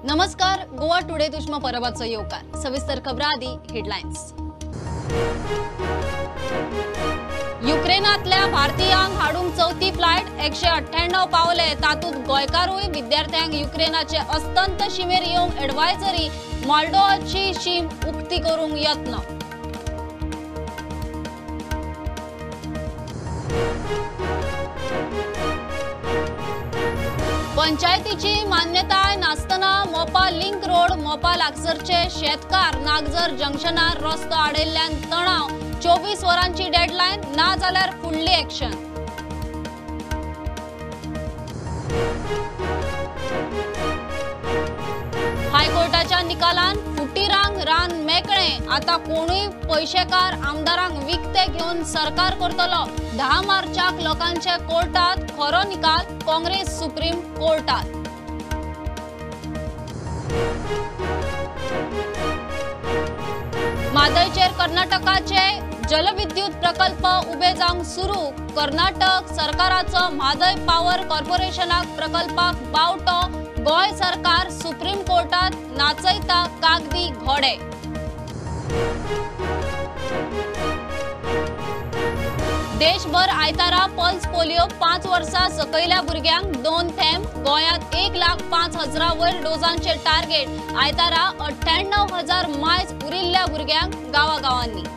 नमस्कार, गोवा टुडे तुष्मा परबाचो येवकार। सविस्तर खबरां आदी हेडलायन्स। युक्रेनांतल्या भारतीयांक हाडूंक चवथी फ्लायट 198 पावले, तातूंत गोंयकारूय। विद्यार्थ्यांक युक्रेनाचे अस्तंत शिमेर येवंक एडवायजरी, मॉल्डोवाची शीम उक्ती करूंक यत्न। पंचायतीची मान्यताय नासतना मोपा लिंक रोड मोपा लागसरचे शेतकार नागझर जंक्शनार रस्तो आडयल्ल्यान तणाव। 24 वरांची डेडलायन, ना जाल्यार फुडली एक्शन। हायकोर्टाच्या निकालान फुटीरांक रान मेकळें, आता कोणूय पैशेकार आमदारांक विकते घेवन सरकार करतलो। 10 मार्चाक लोकांचे कोर्टात खरो निकाल, काँग्रेस सुप्रीम कोर्टात। म्हादयचेर कर्नाटकाचे जलविद्युत प्रकल्प उबे जावंक सुरू। कर्नाटक सरकाराचो म्हादय पावर कॉर्पोरेशनाक प्रकल्पाक बावटो। गोंय सरकार सुप्रीम कोर्टात नाचयता कागदी घोडे। देशभर आयतारा पल्स पोलियो, 5 वर्सां सकयल्या भुरग्यांक 2 थेंब। गोंयांत 1,05,000 वयर डोजांचे टार्गेट। आयतारा 98,000 मायज उरिल्ल्या भुरग्यांक गांवागांवांनी।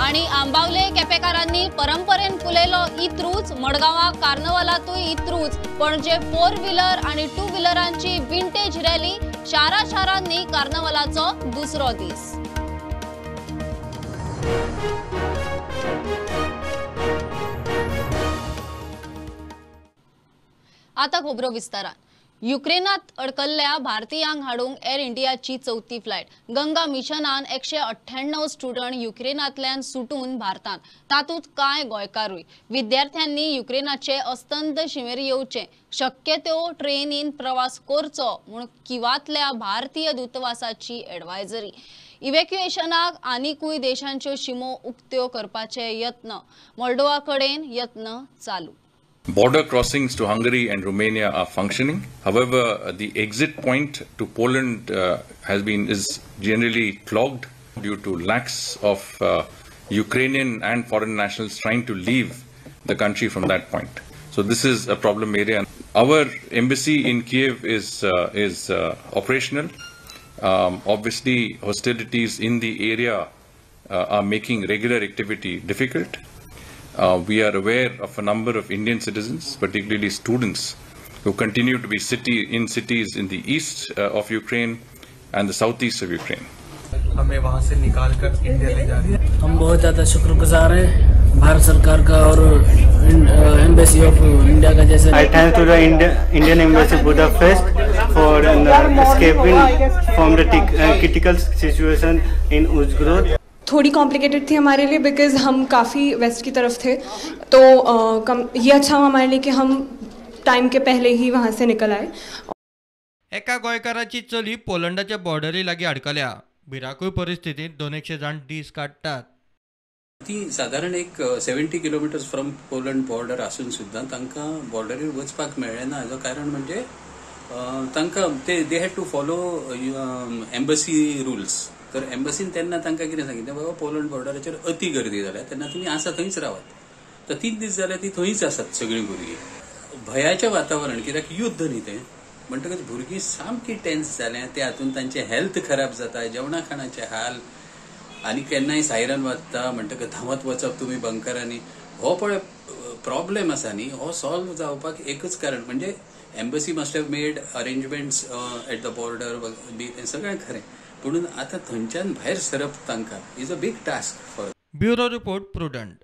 आणि आंबावले केपेकारांनी परंपरेन फुलयलो इत्रूज। मडगांवा कार्नवालातूय इत्रूज। पणजे 4 व्हीलर आणि 2 व्हीलरांची विंटेज रॅली। शारा शारांनी कार्नवालाचो दुसरो दीस। आता खबरो विस्तारान। युक्रेनात अडकल्ल्या भारतीयांक हाडूंक एर इंडियाची चवथी फ्लायट। गंगा मिशनान 198 स्टुडंट युक्रेनांतल्यान सुटून भारतांत, तातूंत कांय गोंयकारूय। विद्यार्थ्यांनी युक्रेनाचे अस्तंत शिमेर येवचे, शक्य त्यो ट्रेनीन प्रवास करचो म्हूण किवांतल्या भारतीय दूतावासाची एडवायजरी। इव्हॅक्युएशनाक आनिकूय देशांच्यो शिमो उक्त्यो करपाचे यत्न, मॉल्डोवा कडेन यत्न चालू। Border crossings to Hungary and Romania are functioning. However, the exit point to Poland is generally clogged due to lakhs of Ukrainian and foreign nationals trying to leave the country from that point. So this is a problem area. Our embassy in Kiev is operational. Obviously, hostilities in the area are making regular activity difficult. We are aware of a number of Indian citizens, particularly students, who continue to be in cities in the east of Ukraine and the southeast of Ukraine. हमें वहाँ से निकाल कर India ले जा रही है। हम बहुत ज़्यादा शुक्रगुजार हैं भारत सरकार का और एम्बेसी ऑफ इंडिया का। जैसे I thank to the Indian Embassy Budapest for escaping from the critical situation in Uzhgorod. थोड़ी कॉम्प्लिकेटेड थी हमारे लिए because हम काफ़ी वेस्ट की तरफ थे, तो कम ये अच्छा हुआ हमारे लिए कि हम टाइम के पहले ही वहाँ से निकल आए। एका गोंयकाराची चली पोलंडाच्या बॉर्डरी लागीं अडकल्या। भिरांकूळ परिस्थितींत 200 जाण दीस काडटात। ती सादारण एक 70 किलोमिटर्स फ्रॉम पोलंड बॉर्डर आसून सुद्दां तांकां बॉर्डरीर वचपाक मेळ्ळें ना। हाजो कारण म्हणजे तांकां ते they had to follow embassy rules. तर एम्बसीन तेन्ना तांकां कितें सांगितलें, बाबा पोलंड बॉर्डराचेर अती गर्दी जाल्या, तेन्ना तुमी आसा थंयच रावात। तर 3 दीस जाले ती थंयच आसात सगळीं भुरगीं। भयाचें वातावरण, कित्याक युद्ध न्ही तें, म्हणटकच भुरगीं सामकी टेन्स जाल्या। त्या हातून तांचें हेल्थ खराब जाता, जेवणा खाणाचे हाल, आनी केन्नाय सायरन वाजता म्हणटकच धांवत वचप तुमी बंकरांनी। हो पळय प्रॉब्लेम आसा न्ही, हो सॉल्व जावपाक एकच कारण म्हणजे embassy must have made arrangements at the border बी, तें सगळें खरें, पूण आतां थंयच्यान भायर सरप तांकां is a big task for. Bureau report, Prudent.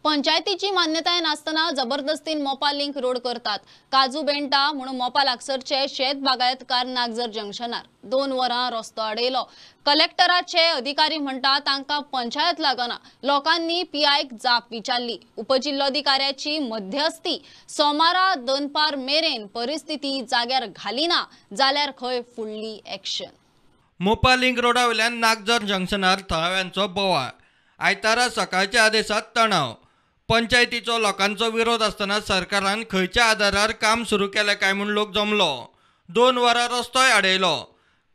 पंचायतीची मान्यताय नासतना जबरदस्तीन मोपा लिंक रोड करतात। काजू बेंटा म्हणून मोपा लागसरचे शेत बागायतकार नागझर जंक्शनार 2 वरां रस्तो अडयलो। कलेक्टराचे अधिकारी म्हणटा तांकां पंचायत लागना। लोकांनी पीआयक जाप विचारली। उपजिल्लोधिकाऱ्याची मध्यस्थी सोमारा दनपार मेरेन परिस्थिती जाग्यार घालिना जाल्यार खंय फुडली एक्शन। मोपा लिंक रोडा वयल्यान नागझर जंक्शनार थळाव्यांचो बोवाळ. आयतारा सकाळच्या आदेशात तणाव. पंचायतीचो लोकांचो विरोध आसतना सरकारान खंयच्या आदारार काम सुरू केलें काय म्हूण लोक जमलो. 2 वरां रस्तोय आडयलो.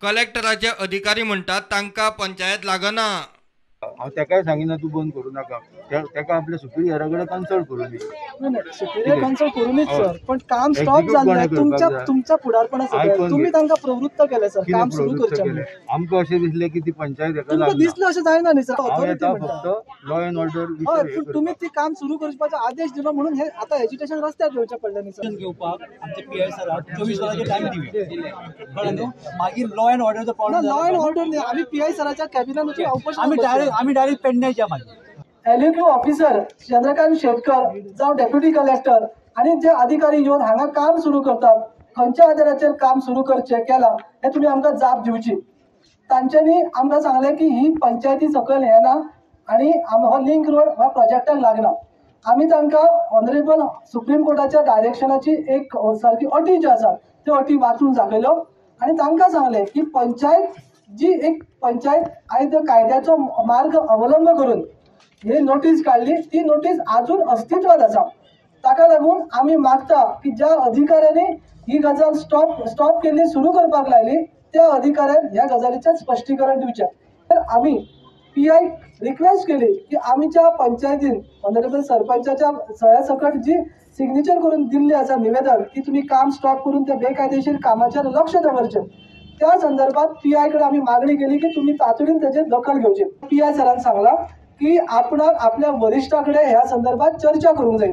कलेक्टराचे अधिकारी म्हणटात तांकां पंचायत लागना. हांव ताकाय सांगिना तूं बंद करूं नाका, ताका आपल्या सुपिरियरा कडेन कन्सल्ट करूं दी. सुपिरियर कन्सल्ट करूनच सर, पण काम स्टॉप जाल्लें तुमच्या फुडारपणा सकयल. तुमी तांकां प्रवृत्त केलें सर, काम सुरू करचें. आमकां अशें दिसलें की ती पंचायत तुमकां दिसलें अशें जायना न्ही सर. फक्त लॉ एंड ऑर्डर. हय, पूण तुमी ती काम सुरू करपाचो आदेश दिलो म्हणून हे आतां एज्युकेशन रस्त्यार घेवचें पडलें न्ही सर. घेवपाक आमचे पी I सराक 24 वरांचे टायम दिवया, कळ्ळें न्हू. मागीर लॉ एंड ऑर्डरचो प्रॉब्लम. लॉ एंड ऑर्डर न्ही, आमी पी I सराच्या कॅबिनान वचून आमी डायरेक्ट पेडण्याच्या मागीर एलएक्यू ऑफिसर चंद्रकांत शेटकर जावं डेप्युटी कलेक्टर आनी जे अधिकारी येवन हांगा काम सुरू करतात, खंयच्या आदाराचेर काम सुरू करचें केलां हें तुमी आमकां जाप दिवची. तांच्यांनी आमकां सांगलें की ही पंचायती सकयल येना आनी हो लिंक रोड ह्या प्रोजेक्टाक लागना. आमी तांकां ऑनरेबल सुप्रीम कोर्टाच्या डायरेक्शनाची एक सारकी अटी ज्यो आसात त्यो अटी वाचून दाखयल्यो आनी तांकां सांगलें की पंचायत जी एक पंचायत आयज कायद्याचो मार्ग अवलंब करून ही नोटीस काडली, ती नोटीस आजून अस्तित्वात आसा. ताका लागून आमी मागता की ज्या अधिकाऱ्यांनी ही गजाल स्टॉप केल्ली सुरू करपाक लायली त्या अधिकाऱ्यान ह्या गजालीचें स्पश्टीकरण दिवचें. तर आमी पी I request केली की आमच्या पंचायतीन ऑनरेबल सरपंचाच्या सह्या सकट जी सिग्नेचर करून दिल्ली आसा निवेदन की तुमी काम स्टॉप करून त्या बेकायदेशीर कामाचेर लक्ष दवरचें, त्या संदर्भात पी I कडेन आमी मागणी केली की तुमी तातडीन ताचेर दखल घेवची. पी I सरान सांगलां की आपणाक आपल्या वरिश्ठा कडेन ह्या संदर्भात चर्चा करूंक जाय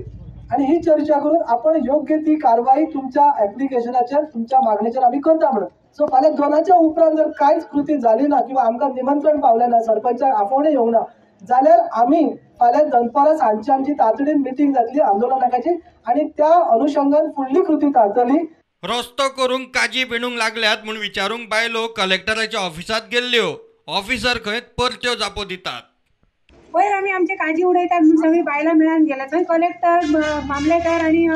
आनी ही चर्चा करून आपण योग्य ती कारवाई तुमच्या एप्लिकेशनाचेर तुमच्या मागणेचेर आमी करता म्हणून. सो फाल्यां 2 उपरांत जर कांयच कृती जाली ना किंवा आमकां निमंत्रण पावलें ना, सरपंचाक आपोवणें येवंक ना जाल्यार आमी फाल्यां दनपारां सांजची आमची तातडीन मिटींग जातली आंदोलनाची आनी त्या अनुशंगान फुडली कृती थारतली. रस्तो करूंक काजी बेणूंक लागल्यात म्हूण विचारूंक बायलो कलेक्टराच्या ऑफिसांत गेल्ल्यो. ऑफिसर खंय परत्यो जापो दितात. पयर आमी आमचे काजी उडयतात म्हूण सगळीं बायलां मेळून गेल्या. थंय कलेक्टर, मामलेदार आनी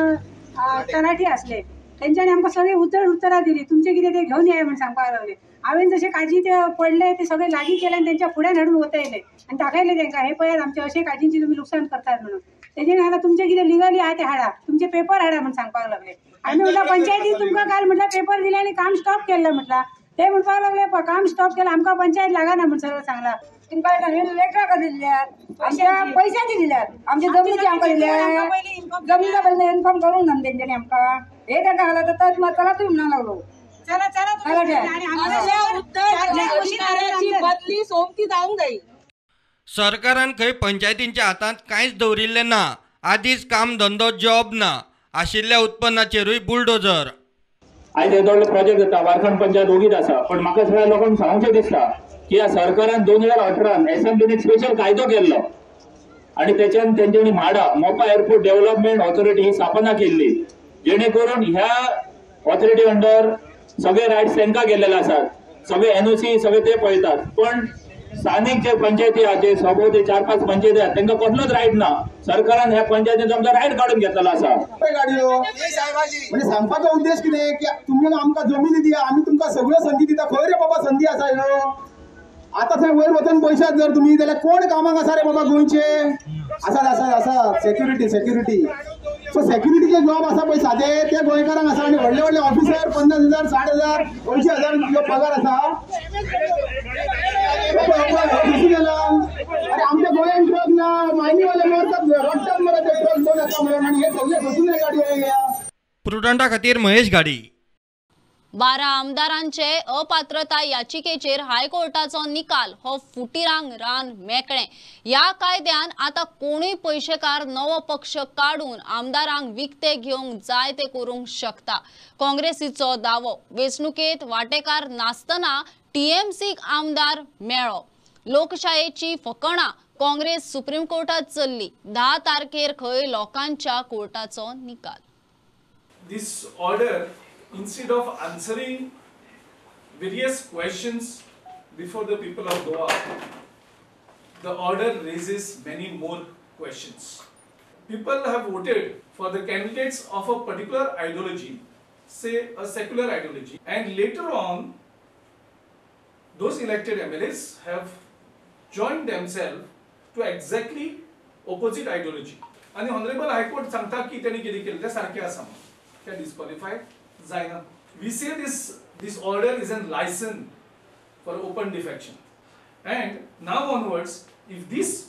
तलाठी आसले. तेंच्यांनी आमकां सगळीं उत्तरां दिली, तुमचें कितें तें घेवन येया म्हूण सांगपाक लागले. हांवें जशे काजी ते पडले ते सगळे लागीं केले आनी तेंच्या फुड्यान हाडून वतयले आनी दाखयले तेंकां, हे पळयात आमचे अशे काजींची तुमी लुकसाण करतात म्हणून. तेजेन आतां तुमचें कितें लिगली आहा तें हाडा, तुमचे पेपर हाडा म्हूण सांगपाक लागले. आमी म्हटल्यार पंचायतीन तुमकां काल म्हटल्यार पेपर दिले आनी काम स्टॉप केल्लें म्हटलां. ते म्हणपाक लागले काम स्टॉप केलां, आमकां पंचायत लागना म्हूण सरळ सांगलां. तुमकां लेटरां दिल्यात, आमच्या पयशांची दिल्यात, आमच्या जमनीची आमकां दिल्या, जमनीचा पयलीं इन्फॉर्म करूंक ना तेंच्यांनी आमकां. हे तांकां घाला तर चला तुमी म्हणूंक लागलो. बदली सोमती जावंक जाय. सरकारान खंय पंचायतींच्या हातांत कांयच दवरिल्लें ना. आदींच काम धंदो जॉब ना, आशिल्ल्या उत्पन्नाचेरूय बुलडोजर. आयज येदो व्हडलो प्रोजेक्ट जाता, वारखंड पंचायत ओगीच आसा, पण म्हाका सगळ्या लोकांक सांगचें दिसता की ह्या सरकारान 2018 एसेंब्लीन एक स्पेशल कायदो केल्लो आनी तेच्यान तेंच्यांनी म्हाडा मोपा एअरपोर्ट डेव्हलपमेंट ऑथॉरिटी ही स्थापना केल्ली, जेणे करून ह्या ऑथॉरिटी अंडर सगळे रायट्स तांकां गेल्लेले आसात, सगळे एनओसी सगळे ते पळयतात. पण स्थानीक जे पंचायती आहा, जे सभोवती 4-5 पंचायती आहात, तांकां कसलोच रायट ना. सरकारान ह्या पंचायतींचो आमचो रायट काडून घेतलेलो आसा. गाडयो म्हणजे सांगपाचो उद्देश कितें की तुमी आमकां जमिनी दिया, आमी तुमकां सगळ्यो संदी दिता. खंय रे बाबा संदी आसा ह्यो? आतां थंय वयर वचून पयशात जर तुमी जाल्यार कोण कामाक आसा रे बाबा गोंयचे? आसात आसात आसात सेक्युरिटी सेक्युरिटी. सो सेक्युरिटीचे जॉब आसा पळय सादे ते गोंयकारांक आसा आनी व्हडले व्हडले ऑफिसर 50,000, 60,000, 80,000 पगार आसा. अरे आमच्या गोंयांत ट्रक ना, मायनीवाले मरतात, रडटात मरे ते ट्रक दोन आसा म्हणून, आनी हे सगळे बसून गाडयो येयल्या. प्रुडंटा खातीर महेश गाडी. 12 आमदारांचे अपात्रता याचिकेचेर हायकोर्टाचो निकाल हो फुटिरांग रान मेकळें. ह्या कायद्यान आतां कोणूय पयशेकार नवो पक्ष काडून आमदारांक विकते घेवंक जाय ते करूंक शकता. काँग्रेसीचो दावो, वेंचणुकेत वांटेकार नासतना टीएमसीक आमदार मेळ्ळो. लोकशायेची फकणां काँग्रेस सुप्रीम कोर्टात चल्ली. 10 तारखेर खंय लोकांच्या कोर्टाचो निकाल. This order, instead of answering various questions before the people of Goa, the order raises many more questions. People have voted for the candidates of a particular ideology, say a secular ideology, and later on Those elected MLAs have joined themselves to exactly opposite ideology. आनी honourable high court सांगता की तेणी कितें केलें तें सारकें आसा म्हणून तें डिस्क्वॉलिफाय जायना. We say this order is an licence for open defection, and now onwards if this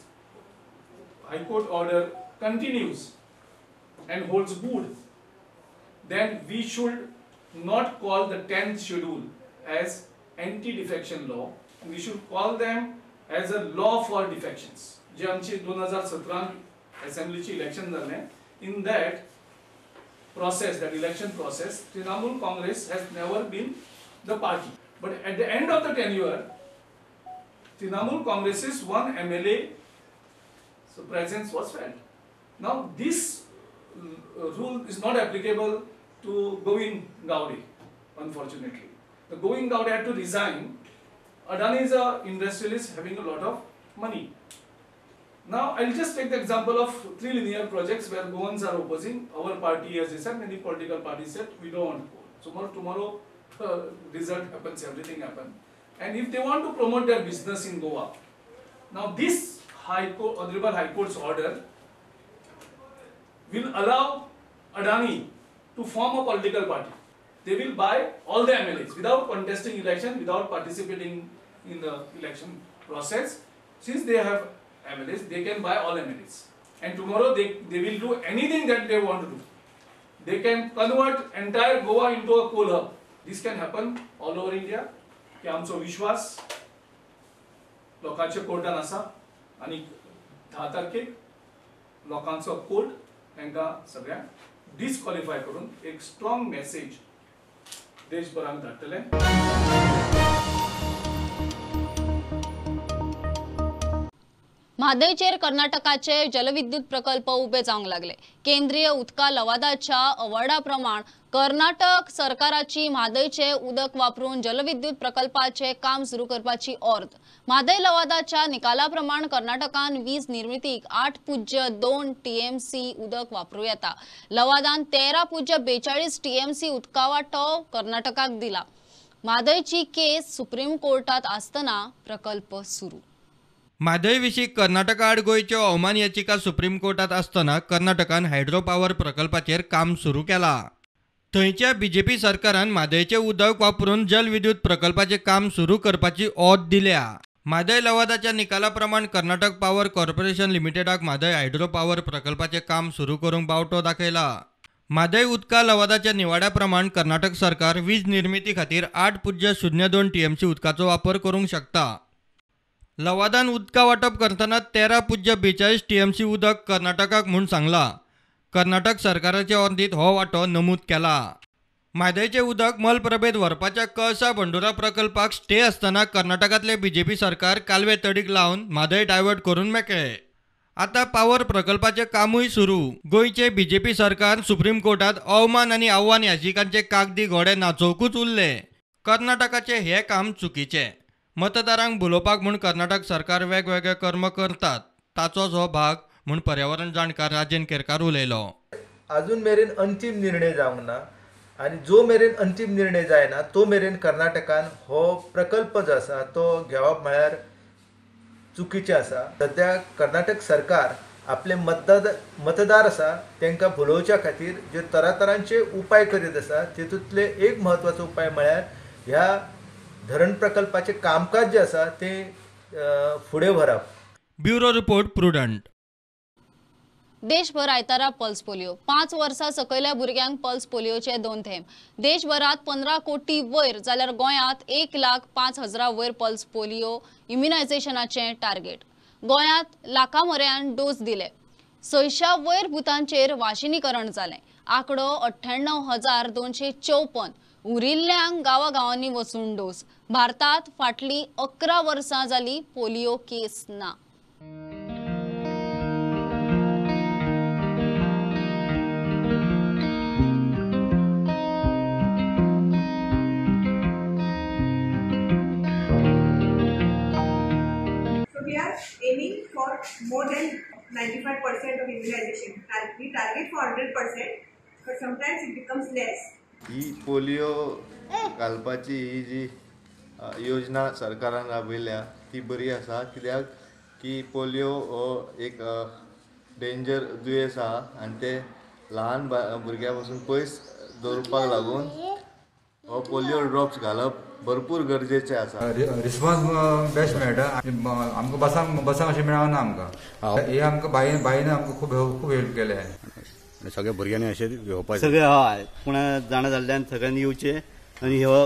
high court order continues and holds good, then we should not call the 10th schedule as anti-defection law. We should call them as a law for defections. जे आमची 2017 असेंब्लीची election जालें, in that process, that election process, Trinamool Congress has never been the party. But at the end of the tenure, Trinamool Congress's one MLA so presence was felt. Now this rule is not applicable to Govind Gaude, unfortunately. The Govind Gaude had to resign. Adani is an industrialist having a lot of money. Now I'll just take the example of 3 linear projects where Goans are opposing. Our party has said, many political parties said, we don't want to go. So tomorrow result happens, everything happens. And if they want to promote their business in Goa, now this High Court, Honorable High Court's order will allow Adani to form a political party. They will buy all the MLAs without contesting election, without participating in the election process. Since they have MLAs, they can buy all MLAs. And tomorrow they will do anything that they want to do. They can convert entire Goa into a coal hub. This can happen all over India. की आमचो विश्वास लोकांच्या कोर्टान आसा आनी 10 तारखेक लोकांचो court तांकां सगळ्यांक disqualify करून एक स्ट्रॉंग मॅसेज देशभरांत धाडटले. म्हादयचेर कर्नाटकाचे जलविद्युत प्रकल्प उबे जावंक लागले. केंद्रीय उदका लवादाच्या अवॉर्डा प्रमाण कर्नाटक सरकाराची म्हादयचे उदक वापरून जलविद्युत प्रकल्पाचे काम सुरू करपाची ऑर्द. म्हादय लवादाच्या निकाला प्रमाण कर्नाटकान वीज निर्मितीक 8.2 TMC उदक वापरू येता. लवादान 13.42 TMC उदका वांटो कर्नाटकाक दिला. म्हादयची केस सुप्रीम कोर्टात आसतना प्रकल्प सुरू. म्हादय विशीं कर्नाटका आड गोंयच्यो अवमान याचिका सुप्रीम कोर्टात आसतना कर्नाटकान हायड्रो पावर प्रकल्पाचेर काम सुरू केलां. थंयच्या बीजेपी सरकारान म्हादयचें उदक वापरून जलविद्युत प्रकल्पाचें काम सुरू करपाची ऑर्द दिल्या. म्हादय लवादाच्या निकाला प्रमाण कर्नाटक पावर कॉर्पोरेशन लिमिटेडाक म्हादय हायड्रो पावर प्रकल्पाचें काम सुरू करूंक बावटो दाखयला. म्हादय उदका लवादाच्या निवाड्या प्रमाण कर्नाटक सरकार वीज निर्मिती खातीर 8.02 TMC उदकाचो वापर करूंक शकता. लवादान उदका वांटप करतना 13.42 TMC उदक कर्नाटकाक म्हूण सांगला. कर्नाटक सरकाराचे ऑर्दीत हो वांटो नमूद केला. म्हादयचें उदक मलप्रभेद व्हरपाच्या कळसा भंडुरा प्रकल्पाक स्टे आसतना कर्नाटकांतले बीजेपी सरकार कालवे तडीक लावन म्हादय डायवर्ट करून मेकळे. आतां पावर प्रकल्पाचें कामूय सुरू. गोंयचें बीजेपी सरकार सुप्रीम कोर्टात अवमान आनी आव्हान याचिकांचे कागदी घोडे नाचोवकूच उरले. कर्नाटकाचें हें काम चुकीचें. मतदारांक भुलोवपाक म्हूण कर्नाटक सरकार वेगवेगळे कर्म करतात, ताचोच हो भाग म्हूण पर्यावरण जाणकार राजेन केरकार उलयलो. अजून मेरेन अंतीम निर्णय जावंक ना आनी जो मेरेन अंतीम निर्णय जायना तो मेरेन कर्नाटकान हो प्रकल्प जो आसा तो घेवप म्हळ्यार चुकीचें आसा. सद्या कर्नाटक सरकार आपले मतदार आसा तांकां भुलोवच्या खातीर जे तरातरांचे उपाय करीत आसा तेतूंतले एक म्हत्वाचो उपाय म्हळ्यार ह्या धरण प्रकल्पाचे कामकाज जे आसा ते फुडें व्हरप. Bureau report, Prudent. देशभर आयतारा पल्स पोलिओ. 5 वर्सां सकयल्या भुरग्यांक पल्स पोलिओचे 2 थेंब. देशभरात 15 कोटी वयर जाल्यार गोंयांत 1,05,000 वयर पल्स पोलिओ इम्युनायझेशनाचें टार्गेट. गोंयांत लाखा म्हऱ्यान डोस दिले. 600 वयर बुथांचेर वाशिनीकरण जालें. आंकडो 98,254. उरिल्ल्यांक गांवागांवांनी वचून डोस. भारतात फाटली 11 वर्सां जाली पोलिओ केस ना. Aiming for more than 95% of immunization. We target for 100%, but sometimes it becomes less. He polio घालपाची ही जी योजना सरकारान राबयल्या ती बरी आसा, कित्याक की पोलियो हो एक डेंजर दुयेंस आहा आनी ते ल्हान भुरग्यां पासून पयस दवरपाक लागून हो पोलियो ड्रॉप्स घालप भरपूर गरजेचें आसा. रिस्पॉन्स बेस्ट मेळटा आमकां, बसांक बसांक अशें मेळना आमकां. हे आमकां बायन बायन आमकां खूब खूब हेल्प केले. सगळ्या भुरग्यांनी अशें घेवपाक सगळे हय कोणा जाणा जाल्ल्यान सगळ्यांनी येवचें आनी हो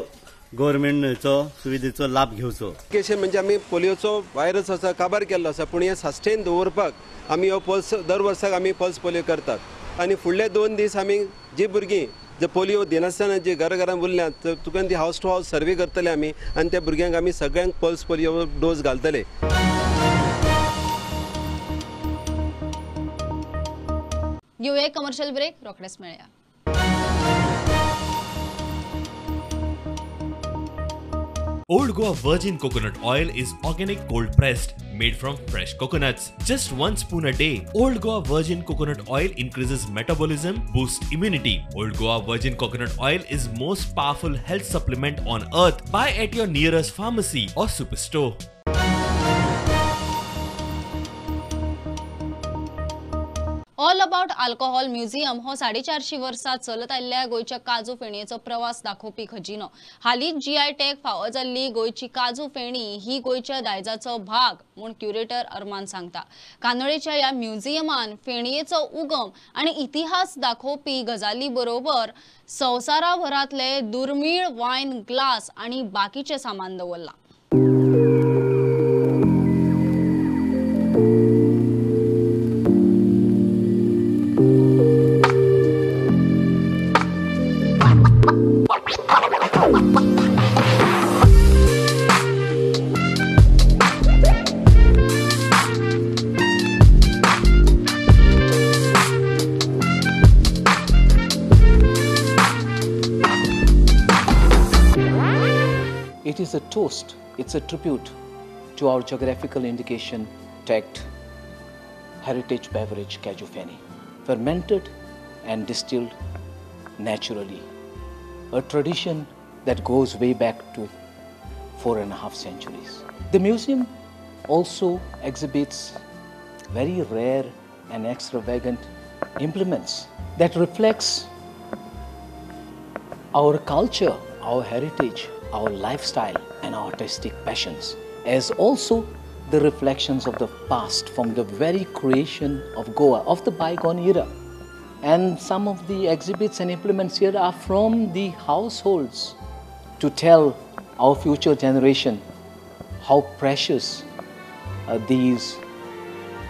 गव्हर्मेंटाचो सुविधेचो लाभ घेवचो. केशें म्हणजे आमी पोलियोचो व्हायरस आसा काबार केल्लो आसा, पूण हें सस्टेन दवरपाक आमी हो पल्स दर वर्साक आमी पल्स पोलियो करतात आनी फुडले 2 दीस आमी जी भुरगीं जे पोलियो दिनासतना जे घर घरान उरल्यात तुका ती हावस टू हावस सर्वे करतले आमी आनी त्या भुरग्यांक आमी सगळ्यांक पल्स पोलियो डोस घालतले. घेऊया एक कमर्शियल ब्रेक, रोखडेच मेळया. Old Goa Virgin Coconut Oil is organic cold pressed, made from fresh coconuts. Just 1 spoon a day. Old Goa Virgin Coconut Oil increases metabolism, boosts immunity. Old Goa Virgin Coconut Oil is most powerful health supplement on earth. Buy at your nearest pharmacy or superstore. All about alcohol museum हो 450 वर्सां चलत आयिल्ल्या गोंयच्या काजू फेणयेचो प्रवास दाखोवपी खजिनो. हालींच GI tag फावो जाल्ली गोंयची काजू फेणी ही गोंयच्या दायजाचो भाग म्हूण क्युरेटर अरमान सांगता. कांदोळेच्या ह्या म्युझियमान फेणयेचो उगम आनी इतिहास दाखोवपी गजाली बरोबर संवसाराभरांतले दुर्मीळ वायन ग्लास आनी बाकीचें सामान दवरलां. It is a toast, it's a tribute to our geographical indication tagged heritage beverage Kaju Feni, fermented and distilled naturally, a tradition that goes way back to 4.5 centuries. The museum also exhibits very rare and extravagant implements that reflects our culture, our heritage, our lifestyle and our artistic passions, as also the reflections of the past from the very creation of Goa, of the bygone era. And some of the exhibits and implements here are from the households to tell our future generation how precious these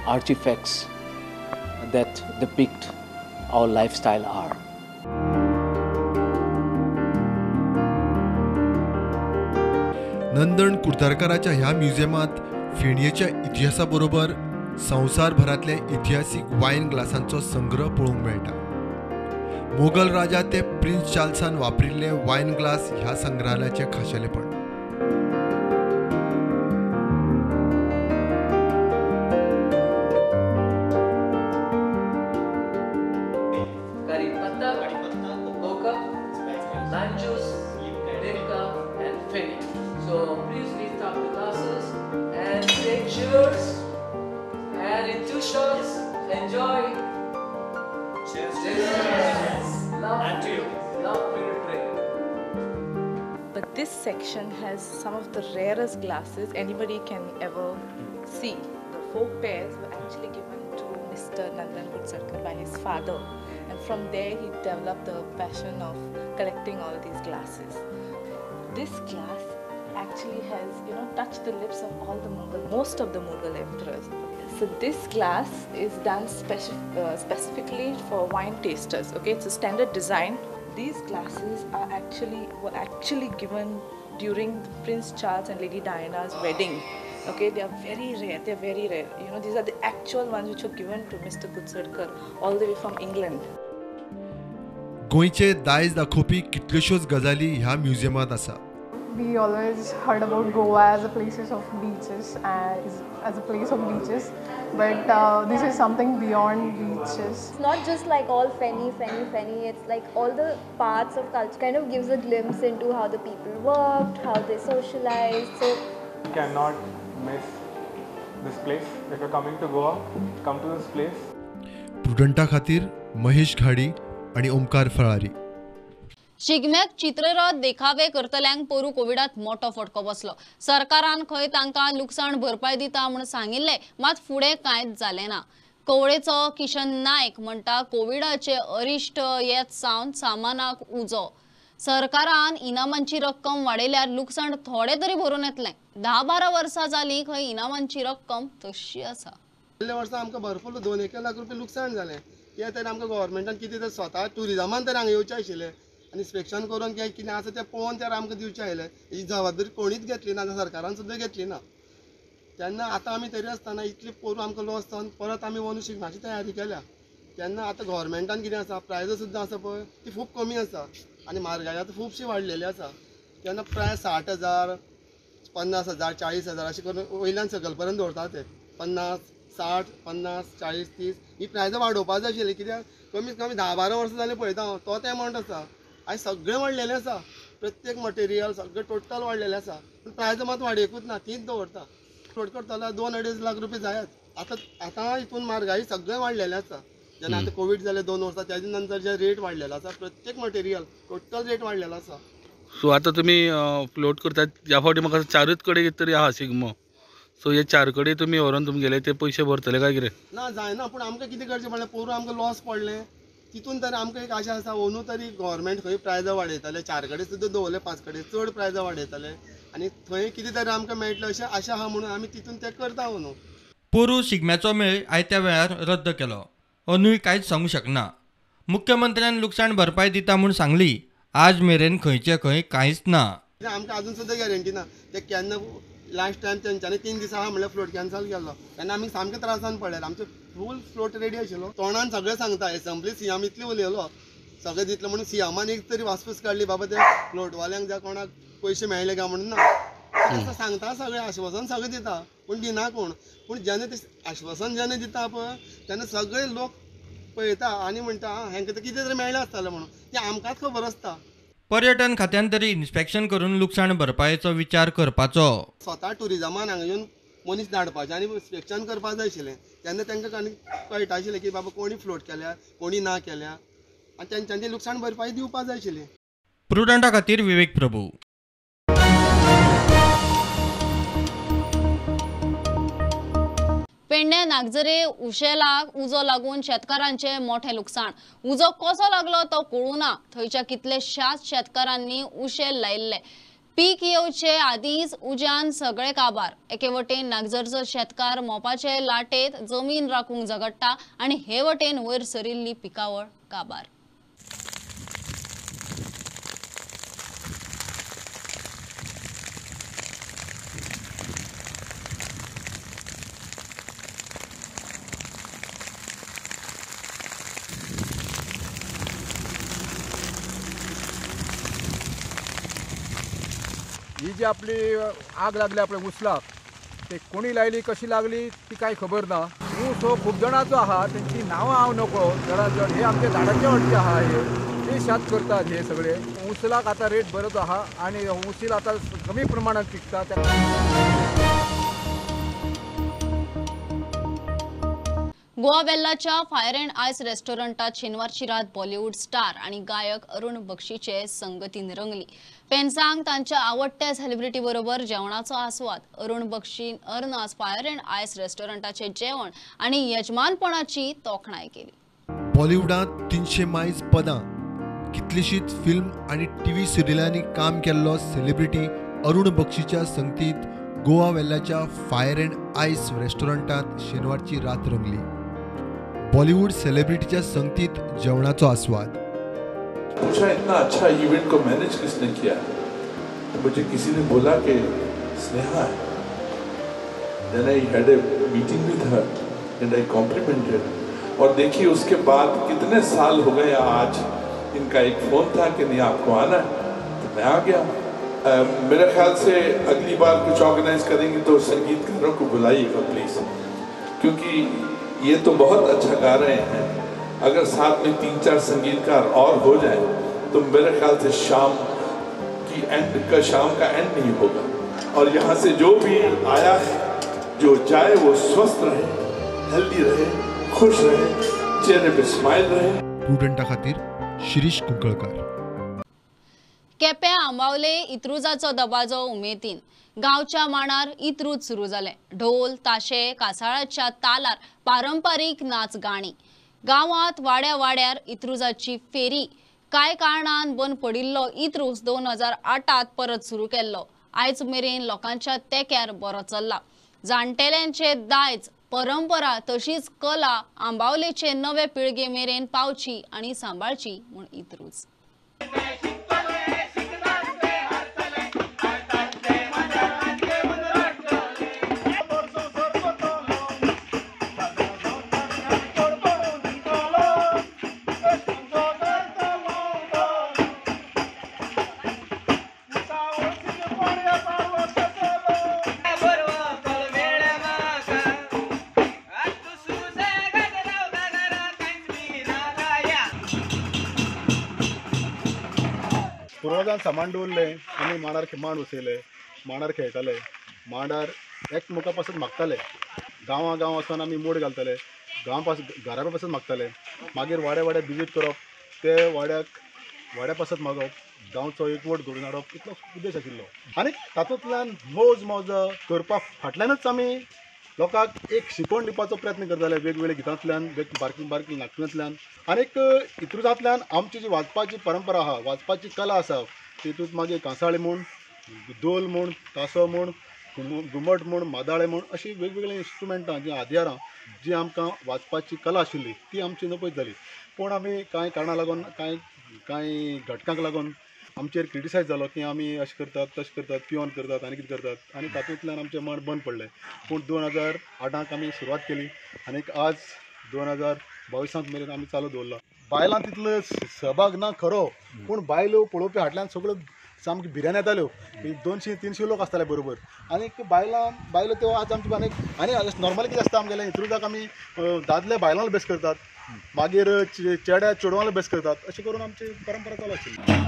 artifacts that depict our lifestyle are. Nandan कुडतरकाराच्या ह्या म्युझियमांत फेणयेच्या इतिहासा बरोबर संवसारभरांतले इतिहासीक वायन ग्लासांचो संग्रह पळोवंक मेळटा. मोगल राजा ते prince चार्ल्सान वापरिल्ले वायन glass ह्या संग्रहालयाचें खाशेलेपण. So please lift up the glasses and say cheers, and in 2 shots, enjoy. Cheers. Cheers. Love, and to you. Love filled drink. But this section has some of the rarest glasses anybody can ever see. The 4 pairs were actually given to Mr. Nandan Kudtarkar by his father, and from there he developed the passion of collecting all these glasses. This glass actually has, you know, touched the lips of all the Mughal, most of the Mughal emperors. So this glass is done specifically for wine tasters. Okay, it's a standard design. These glasses are were actually given during Prince Charles and Lady Diana's wedding. Okay, they are very rare. They are very rare. You know, these are the actual ones which were given to Mr. Kudtarkar all the way from England. गोंयचे दायज दाखोवपी कितल्योश्योच गजाली ह्या म्युझियमांत आसा. We always heard about Goa as a places of beaches, as a place of beaches, but this is something beyond beaches. It's not just like all feni, feni, feni. It's like all the parts of culture kind of gives a glimpse into how the people worked, how they socialized. So you cannot miss this place. If you're coming to Goa, come to this place. प्रुडंटा खातीर महेश घाडी आणि ओमकार फळारी. शिगम्याक चित्ररथ देखावे करतल्यांक पोरू कोविडात मोठो फटको बसलो. सरकारान खंय तांकां लुकसाण भरपाय दिता म्हूण सांगिल्लें, मात फुडें कांयच जालें ना. कवळेचो किशन नायक म्हणटा कोविडाचे अरिश्ट येत सावन सामानाक उजो. सरकारान इनामांची रक्कम वाडयल्यार लुकसाण थोडें तरी भरून येतलें. 10-12 वर्सां जालीं खंय इनामांची रक्कम तशी आसा. गेल्ल्या वर्सा आमकां भरपूर 2-1 लाख रुपया लुकसाण जालें. तें तरी आमकां गव्हर्मेंटान कितें तरी स्वता ट्युरिजमान तरी हांगा येवचें आशिल्लें आनी इन्स्पेक्शन करून कितें आसा तें पळोवन तर आमकां दिवचें आशिल्लें. ही जबाबदारी कोणीच घेतली ना, सरकारान सुद्दां घेतली ना. तेन्ना आतां आमी तरी आसतना इतली पोरूं आमकां लॉस जावन परत आमी वचून शिगम्याची तयारी केल्या. तेन्ना आतां गव्हर्मेंटान कितें आसा, प्रायजां सुद्दां आसा पळय ती खूब कमी आसा आनी म्हारगाय आतां खुबशी वाडलेली आसा. तेन्ना प्रायस 60,000, 50,000, 40,000 अशें करून वयल्यान सकयल पर्यंत दवरता ते 50, 60, 50, 40, 30 ही प्रायजां वाडोवपा जाय आशिल्ली. कित्याक कमीत कमी 10-12 वर्सां जालीं पळयता हांव तोच एमावंट आसा. आयज सगळें वाडलेलें आसा, प्रत्येक मटेरियल सगळें टोटल वाडलेलें आसा, पूण प्रायज मात वाडयकूच ना, तीच दवरता. फ्लोट करतलो 2-2.5 लाख रुपया जायच. आतां आतां हितून म्हारगाय सगळें वाडलेलें आसा. जेन्ना आतां कोवीड जालें 2 वर्सां तेजे नंतर जे रेट वाडलेलो आसा, प्रत्येक मटेरियल टोटल रेट वाडलेलो आसा. सो आतां तुमी फ्लोट करतात ह्या फावटी म्हाका 4च कडेन तरी आहा शिगमो. सो हे 4 कडेन तुमी व्हरोन तुमगेले ते पयशे भरतले काय कितें? ना जायना, पूण आमकां कितें करचें पडलें, पोरूं आमकां लॉस पडलें. तितून तरी आमकां एक आशा आसा अंदू तरी गव्हर्मेंट खंय प्रायजां वाडयतले, 4 कडेन सुद्दां दवरले, 5 कडेन चड प्रायजां वाडयतले आनी थंय कितें तरी आमकां मेळटलें अशें आशा आहा म्हणून आमी तितून तें करता अंदू. पोरूं शिगम्याचो मेळ आयत्या वेळार रद्द केलो. अंदूय कांयच सांगू शकना. मुख्यमंत्र्यान लुकसाण भरपाय दिता म्हूण सांगली, आज मेरेन खंयचे खंय कांयच ना. आमकां आजून सुद्दां गॅरंटी ना. ते केन्ना लास्ट टायम तेंच्यांनी 3 दिसां आहा म्हणल्यार फ्लोट कॅन्सल केल्लो, तेन्ना आमी सामकें त्रासान पडले. आमचो फूल फ्लोट रेडी आशिल्लो. तोंडान सगळें सांगता, एसेंब्ली सीएम इतली उलयलो सगळें दितलें म्हणून सीएमान एक तरी वासपूस काडली बाबा ते फ्लोटवाल्यांक ज्या कोणाक पयशे मेळ्ळे काय म्हणून ना. सांगता सगळें आश्वासन सगळें दिता, पूण दिना कोण. पूण जेन्ना ते आश्वासन जेन्ना दिता पळय तेन्ना सगळे लोक पळयता आनी म्हणटा हांकां तर कितें तरी मेळ्ळें आसतलें म्हणून, तें आमकांच खबर आसता. पर्यटन खात्यान तरी इन्स्पेक्शन करून लुकसाण भरपायेचो विचार करपाचो. स्वता ट्युरिजमान हांगा येवन मनीस धाडपाचें आनी इन्स्पेक्शन करपाक जाय आशिल्लें. तेन्ना तांकां कळटा आशिल्लें की बाबा कोणी फ्लोट केल्या कोणी ना केल्या आनी तेंच्यांनी लुकसाण भरपाई दिवपाक जाय आशिल्ली. प्रुडंटा खातीर विवेक प्रभू. पेडणे नागझरे उशेलाक उजो लागून शेतकारांचे मोठे लुकसाण. उजो कसो लागलो तो कळूं ना. थंयच्या कितलेशाच शेतकारांनी उशेल लायिल्ले. पीक येवचे आदींच उज्यान सगळे काबार. एके वटेन नागझरचो शेतकार मोपाचे लाटेत जमीन राखूंक झगडटा आनी हे वटेन वयर सरिल्ली पिकावळ काबार. ही जी आपली आग लागली आपल्या उसलाक, ते कोणी लायली कशी लागली ती कांय खबर ना. ऊस हो खूब जाणांचो आहा, तेंची नांवां हांव नकळो. जरा जण हे आमचे झाडाचे वाटचे आहा, हे ते शेत करतात हे सगळे. उसलाक आतां रेट बरोच आहा आनी उसील आतां कमी प्रमाणात पिकता. गोवा वेल्लाच्या फायर अँड आयस रेस्टॉरंटात शेनवारची रात बॉलिवूड स्टार आणि गायक अरुण बक्षीचे संगतीन रंगली. फॅन्सांक तांच्या आवडट्या सेलिब्रिटी बरोबर जेवणाचो आस्वाद. अरुण बक्षीन अर्नास फायर अँड आयस रेस्टॉरंटाचे जेवण आणि यजमानपणाची तोखणाय केली. बॉलिवूडात 300 मायज पदां, कितलीशीच फिल्म आणि टीव्ही सिरियलांनी काम केल्लो सेलिब्रिटी अरुण बक्षीच्या संगतीत गोवा वेल्लाच्या फायर अँड आयस रेस्टॉरंटात शेनवारची रात रंगली. बॉलीवुड सेलिब्रिटीच्या संगतीत जेवणाचो आस्वाद. पूछा इतना अच्छा इवेंट को मैनेज किसने किया, तो मुझे किसी ने बोला कि स्नेहा है. Then I had a meeting with her and I complimented. और देखिए उसके बाद कितने साल हो गए, आज इनका एक फ़ोन था कि नहीं आपको आना है, तो मैं आ गया. मेरे ख्याल से अगली बार कुछ ऑर्गेनाइज करेंगे तो संगीतकारों को बुलाइएगा प्लीज़, क्योंकि ये तो बहुत अच्छा गा रहे हैं। अगर साथ में 3-4 संगीतकार और हो जाए तो मेरे ख्याल से शाम का एंड नहीं होगा। और यहाँ से जो भी आया है, जो जाए, वो स्वस्थ रहे, हेल्दी रहे, खुश रहे, चेहरे पे स्माइल रहे। प्रुडंटा खातीर शिरीष कुंकळकार। केपें आंबावले इत्रुजाचो दबाजो उमेदीन गांवच्या माणार इत्रूज सुरू जाले। ढोल ताशे कासाळाच्या तालार पारंपारीक नाच गाणी गांवांत वाड्या वाड्यार इत्रुजाची फेरी। कांय कारणान बंद पडिल्लो इत्रूज 2008 परत सुरू केल्लो। आयज मेरेन लोकांच्या तेक्यार बरो चल्ला। जाणटेल्यांचे दायज परंपरा तशीच कला आंबावलेचे नवे पिळगे मेरेन पावची आनी सांबाळची म्हूण इत्रूज। पुर्वजान सामान दवरलें, आमी मांडार मांड बसयले, मांडार खेळटाले, मांडार एकमेका पासून मागताले, गांवां गांव वचून आमी मोड घालताले, गांव पासून घरा पासून मागताले, मागीर वाड्या वाड्यार विजीट करप, ते वाड्याक वाड्या पासत मागप, गांवचो एकवट घडोवन हाडप, इतलो उद्देश आशिल्लो। आनी तातूंतल्यान मौज मौजा करपा फाटल्यानूच आमी लोकांक एक शिकवण दिवपाचो प्रयत्न करताले, वेगवेगळ्या गितांतल्यान, बारकी बारकी नाटकांतल्यान। आनीक इत्रुजांतल्यान आमची जी वाजपाची परंपरा आहा, वाजपाची कला आसा, तितूंत मागीर कांसाळी म्हूण, दोल म्हूण, तासो म्हूण, घुमट म्हूण, मादाळे म्हूण, अशीं वेगवेगळीं इन्स्ट्रुमेंटां जीं आदयारां जी आमकां वाजपाची कला आशिल्ली ती आमची नपयत जाली। पूण आमी कांय कारणां लागून, कांय कांय घटकांक लागून आमचेर क्रिटिसायज जालो की आमी अशें करतात, तशें करतात, पिवन करतात आनी कितें करतात, आनी तातूंतल्यान आमचें मांड बंद पडलें। पूण 2008 आमी सुरवात केली आनी आज 2022 मेरेन आमी चालू दवरला। बायलां तितलो सहभाग ना खरो, पूण बायलो पळोवपी हाडल्यान सगळ्यो सामकी भिऱ्यान येताल्यो, 200-300 लोक आसताले बरोबर। आनी बायलां बायलो त्यो आज आमची आनी आनी नॉर्मली कितें आसता आमगेलें इत्रुजाक आमी दादले बायलांक बेस करतात, मागीर चेड्या चेडवांक बेस करतात, अशें करून आमची परंपरा चालू आशिल्ली।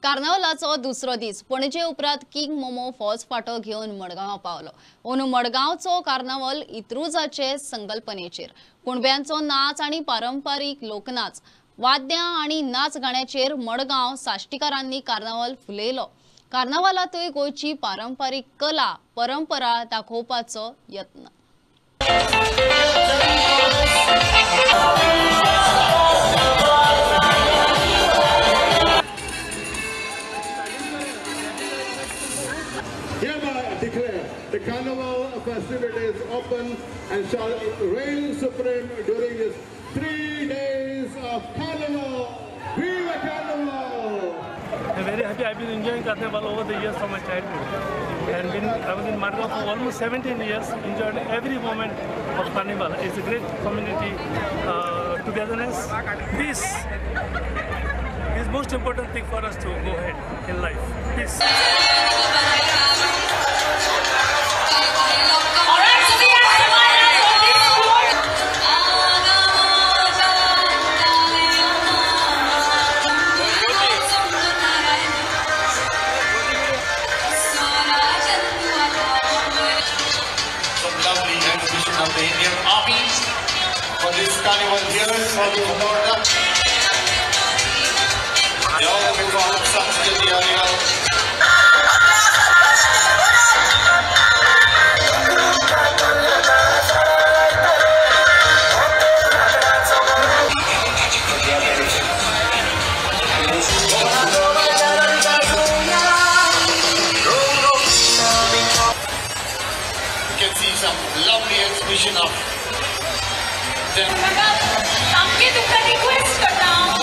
कार्नावालाचो दुसरो दीस पणजे उपरांत किंग मोमो फौज फाटो घेवन मडगांवां पावलो। अंदू मडगांवचो कार्नावाल इत्रुजाचे संकल्पनेचेर, कुणब्यांचो नाच आनी पारंपारीक लोकनाच, वाद्यां आनी नाच गाण्याचेर मडगांव साश्टीकारांनी कार्नावाल फुलयलो। कार्नावालांतूय गोंयची पारंपारीक कला परंपरा दाखोवपाचो यत्न। The Carnival festivities open and shall reign supreme during these 3 days of Carnival. Viva Carnival! I'm very happy. I've been enjoying Carnival over the years from my childhood. And I was in Madgaon for almost 17 years, enjoyed every moment of Carnival. It's a great community togetherness. Peace is most important thing for us to go ahead in life. Peace. Carnival here for the Florida. They all have been from Sanskrit area. सामके तुमकां request करता हांव.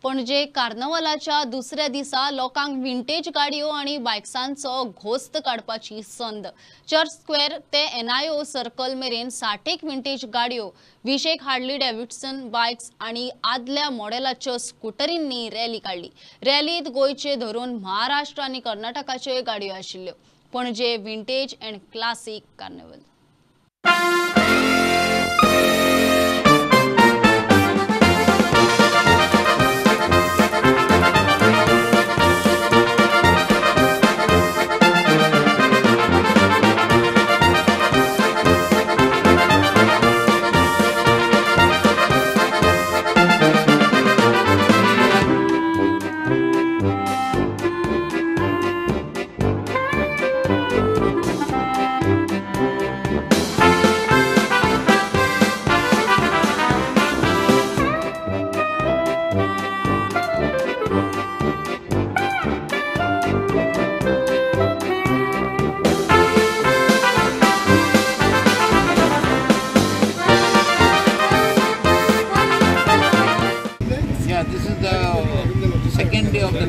पणजे कार्नवलाच्या दुसऱ्या दिसा लोकांक vintage गाडयो आनी बायक्सांचो घोस्त काडपाची संद. चर्च स्क्वेअर ते एनआयओ सर्कल मेरेन 60 विंटेज गाडयो, 20 हार्ली डेव्हिडसन बायक्स आनी आदल्या मॉडेलाच्यो स्कुटरींनी रॅली काडली. रॅलीत गोंयचे धरून महाराष्ट्र आनी कर्नाटकाच्यो गाडयो आशिल्ल्यो. Panaji vintage and classic carnival.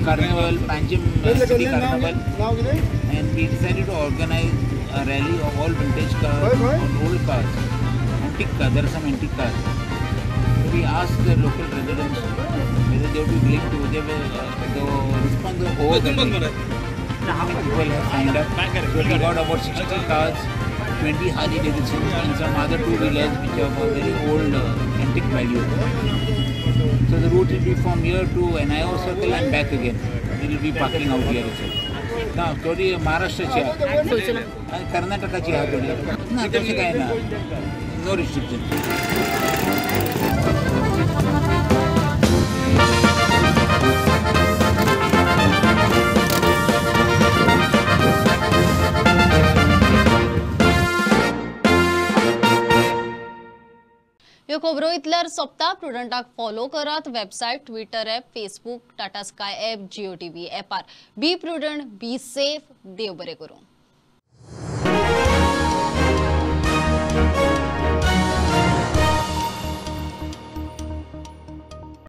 Carnival, Panjim City Carnival, and we decided to organize a rally of all vintage cars, all old cars, antique cars. There are some antique cars. We asked the local residents whether they would be willing to. They were, the response was overwhelming. How many people have signed up? So we got about 60 cars, 20 Harley Davidsons, and some other two-wheelers which are of very old antique value. So the route will be from here to NIO circle and back again. We will be parking out here itself. ना थोडी महाराष्ट्राची आहे आणि कर्नाटकाची आहे थोडी. ना तशी काय ना, नो रिस्ट्रिक्शन. ह्यो खबरो इतल्यार सोंपता. प्रुडंटाक फॉलो करात website, Twitter app, Facebook, Tata Sky app, Jio TV ऍपार. Be prudent, be safe. देव बरें करूं.